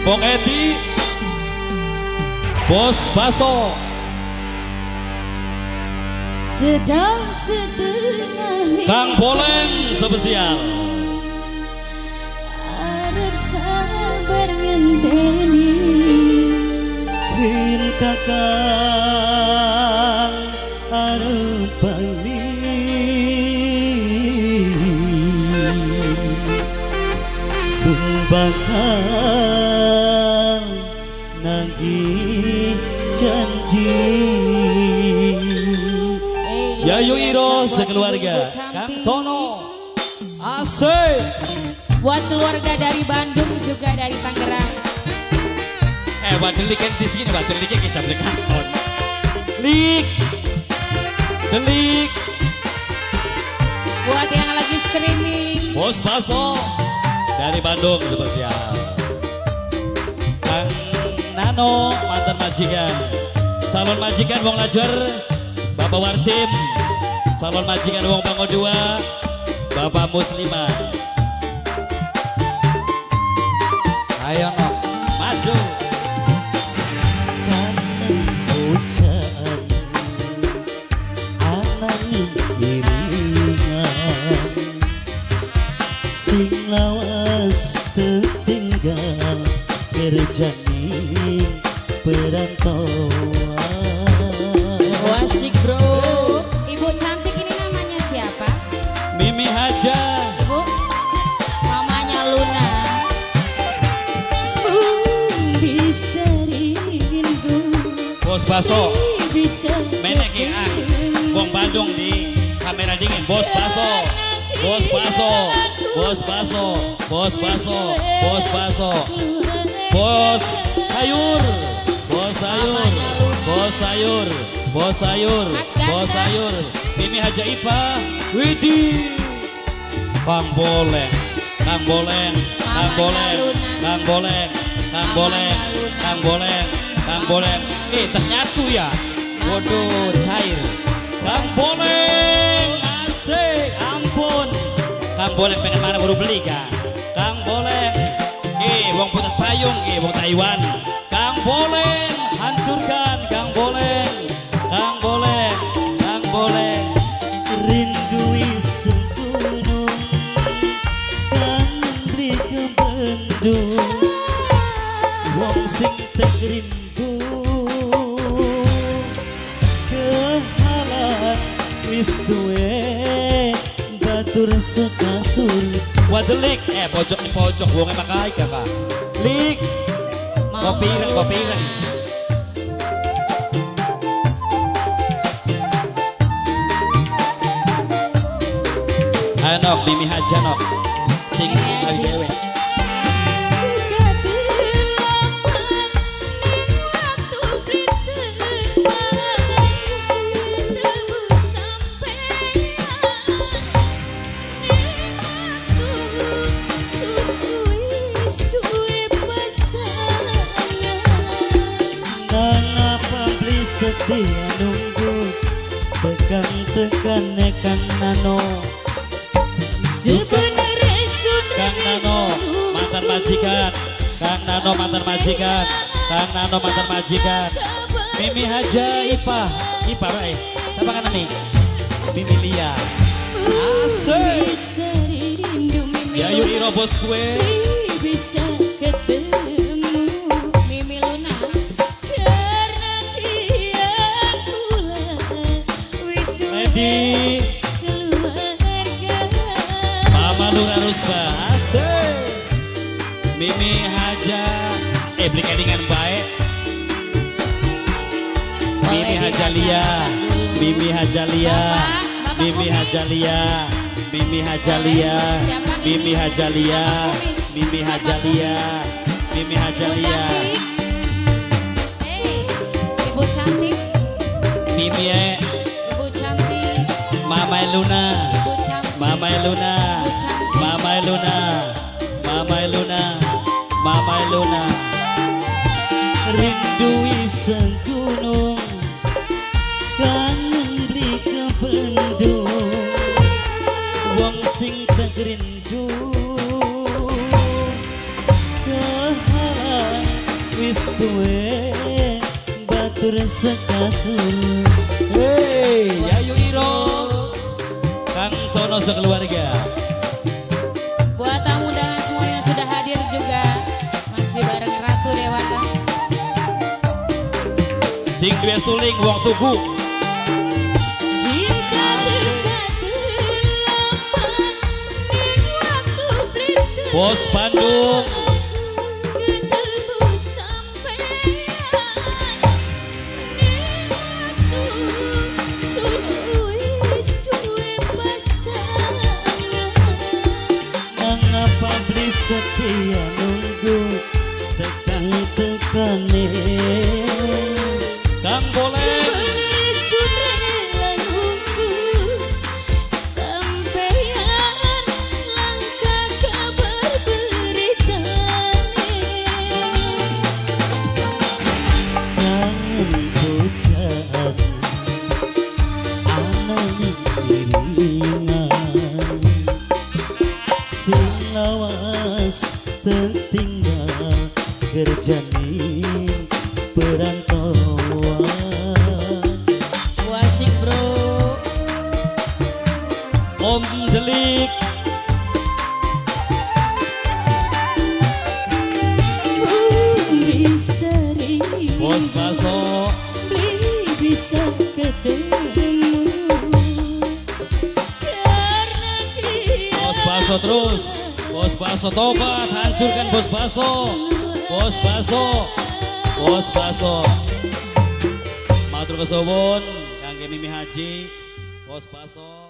Bong Edi, Bos Baso. Sedang setengah. Kang Boleng spesial. Arep sabar ngenteni. Rin kakang arep bali, sun bakal nagih janji. Yayu Iro sekeluarga. Kang Tono. Asik. Buat keluarga dari Bandung juga dari Tangerang. Waduh delik di sini, waduh delik kita beli kanton. Lik. Delik. Buat yang lagi streaming. Bos Baso dari Bandung spesial. Kang Nano mantan majikan. Calon majikan Wong Lajer, Bapak Wartim. Calon majikan Wong Bango 2, Bapak Muslimah. Ayo nok maju. Kangen hujan ananging iringan sing lawas tertinggal kerjane perantauan. Wasik bro. Ibu cantik ini namanya siapa? Mimi Haja. Ibu, mamanya Luna. Bisa rindu. Bos Baso. Bisa. Menek ah. Wong Bandung di kamera dingin. Bos Baso. Bos Baso. Bos Baso. Bos Baso. Bos Baso. Bos sayur. Bos sayur. Bos sayur. Bos sayur. Bos sayur. Mimi Haja Ipa. Widi. Kang Boleng. Kang Boleng. Kang Boleng. Kang Boleng. Kang Boleng. Kang Boleng. Kang Boleng. Tas nyatu ya. Waduh, cair. Kang Boleng. Asik, ampun. Kang Boleng pengen mana baru beli kan? Kang Boleng. Wong putar payung, wong Taiwan. Kang Boleng, hancurkan Kang Boleng. Kang Boleng, Kang Boleng. Rindu gunung kangen beli kebendung wong sing tek rindu kehalang wis duwe batur sekasur. Wadelik, pojok nih pojok wonge makai kakak. Lik. Kopi ireng, kopi ireng. Ayo nok, Mimi Haja nok. Sing kali dewe. Nangapa beli setia nunggu tekan-tekan Kang Nano. Kang Nano mantan majikan. Kang Nano mantan majikan. Kang Nano mantan majikan. Mimi Haja Ipa. Ipa bae. Siapa kan nih? Mimi Lia. Asik. Yayu Iro bos gue. Bisa ketemu Mimi Luna. Karena dia pula wis Lady keluarga. Mama Luna Rusba. Asik. Mimi Haja. Beli kelingan baik. Mimi Hajalia. Mimi Hajalia. Mimi Hajalia. Mimi Hajalia. Mimi Hajalia. Mimi Hajalia. Mimi Hajalia. Ibu cantik. Mimi Ibu cantik. Mama Luna. Ibu cantik. Mama Luna. Mama Luna. Mama Luna. Mama Luna. Rindu iseng gunung kangen beli kebendung wong sing tak rindu kehalang Wis duwe batur sekasur. Hey, Yayu Iro, Kang Tono sekeluarga. Buat tamu undangan semua yang sudah hadir juga masih bareng Ratu Dewata. Sing duwe suling wong tugu. Cinta teka ning waktu beli Bos Bandung. Ketemu sampean ning waktu sun wis duwe pasangan. Mengapa beli setia nunggu tekan tekane? Kang Boleh. Sun rela nunggu sampean langka kabar beritane. Kangen pujaan ana iringan sing lawas tertinggal kerjane perantauan. Wasik bro. Om Delik. Bumi sering Bos Baso. beli bisa ketemu karena dia Bos Baso terus. Bos Baso tobat, hancurkan Bos Baso. Bos Baso. Bos Baso. Matur kesuwun kangge Mimi Haji. Bos Baso.